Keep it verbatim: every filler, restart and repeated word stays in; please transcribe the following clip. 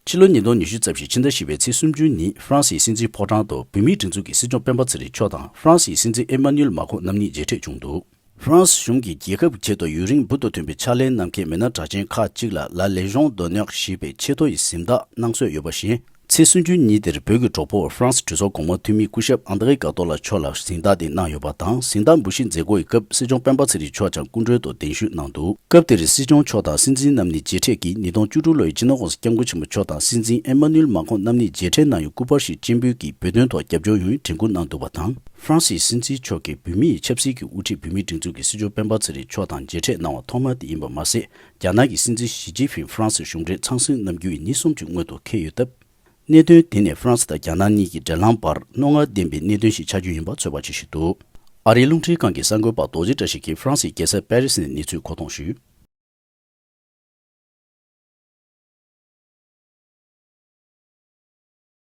ཕྱི་ལོ་ཉིས་སྟོང་ཉི་ཤུ་རྩ་བཞི་ཕྱི་ཟླ་བཞི་པའི་ཚེས་སུམ་ཅུ་ཉིན་ཧྥ་རན་སིའི་སྲིད་འཛིན་ཕོ་བྲང་དུ་བོད་མིའི་སྒྲིག་འཛུགས་ཀྱི་སྲིད་སྐྱོང་སྤེན་པ་ཚེ་རིང་མཆོག་དང་ཧྥ་རན་སིའི་སྲིད་འཛིན་ཨེ་མ་ནུ་ཨེལ་མཱ་ཁོང་རྣམ་གཉིས་མཇལ་འཕྲད་བྱུང་འདུག་ཧྥ་རན་སི་གཞུང་གིས་རྒྱལ་ཁབ་ཀྱི་ཆེད་དུ་ཡུན་རིང་འབུར་དུ་ཐོན་པའི་ཕྱག་ལས་གནང་མཁན་མི་སྣ་གྲགས་ཅན་ཁག་ཅིག་ལ་ལ་ལེ་ཞོང་དོ་ནག་ཞེས་པའི་ཆེ་མཐོ་ཡི་གཟེངས་རྟགས་གནང་སྲོལ་ཡོད་པ་བཞིན། ཚེས་སུམ་ཅུ་ཉིན་དེར་བོད་ཀྱི་གྲོགས་པོར་ཧྥ་རན་སི་གྲོས་ཚོགས་གོང་མ་འཐུས་མི་སྐུ་ཞབས་ཨན་དྲེ་ཀ་ཏོ་ལ་མཆོག་ལ་གཟེངས་རྟགས་དེ་གནང་ཡོད་པ་དང་། གཟེངས་རྟགས་འབུལ་བཞེས་མཛད་སྒོ་ཡི་སྐབས་སྲིད་སྐྱོང་སྤེན་པ་ཚེ་རིང་མཆོག་ཀྱང་སྐུ་མགྲོན་དུ་གདན་ཞུ་གནང་འདུག་སྐབས་དེར་སྲིད་སྐྱོང་མཆོག་དང་སྲིད་འཛིན་རྣམ་གཉིས་མཇལ་འཕྲད་ཀྱིས་ཉིས་སྟོང་བཅུ་དྲུག་ལོའི་སྤྱི་ནོར་༸གོང་ས་༸སྐྱབས་མགོན་ཆེན་པོ་མཆོག་དང་སྲིད་འཛིན་ཨེ་མ་ནུ་ཨེལ་མཱ་ཁོང་རྣམ་གཉིས་མཇལ་འཕྲད་གནང་ཡུལ་སྐུ་པར་ཞིག་སྤྱན་འབུལ་གྱིས་བོད་དོན་ཐོག་རྒྱབ་སྐྱོར་ཡོང་བའི་དྲན་སྐུལ་གནང་འདུག་པ་དང་། ཧྥ་རན་སིའི་སྲིད་འཛིན་མཆོག་གིས་བོད་མིའི་ཆབ་སྲིད་ཀྱི་དབུ་ཁྲིད་བོད་མིའི་སྒྲིག་འཛུགས་ཀྱི་སྲིད་སྐྱོང་སྤེན་པ་ཚེ་རིང་མཆོག་དང་མཇལ་འཕྲད་གནང་བ་ཐོག་མ་དེ་ཡིན་པ་མ་ཟད། རྒྱ་ནག་གི་སྲིད་འཛིན་ཞི་ཅིན་ཕིང་ཧྥ་རན་སི་གཞུང་འབྲེལ་ཚང་སྲིང་གནང་རྒྱུ་ཡི་ཉིན་གསུམ་གྱི་སྔོན་དུ་འཁེལ་ཡོད་སྟབས། གནད་དོན་དེ་ནི་ཧྥ་རན་སི་དང་རྒྱ་ནག་གཉིས་ཀྱི་འབྲེལ་ལམ་བར་རྣོ་ངར་ལྡན་པའི་གནད་དོན་ཞིག་ཆགས་རྒྱུ་ཡིན་པ་ཚོད་དཔག་བྱེད་བཞིན་འདུག་ཨ་རིའི་རླུང་འཕྲིན་ཁང་གི་གསར་འགོད་པ་རྡོ་རྗེ་བཀྲ་ཤིས་ཀྱིས་ཧྥ་རན་སིའི་རྒྱལ་ས་པེ་རི་སི་ནས་གནས་ཚུལ་མཁོ་གཏོང་ཞུས།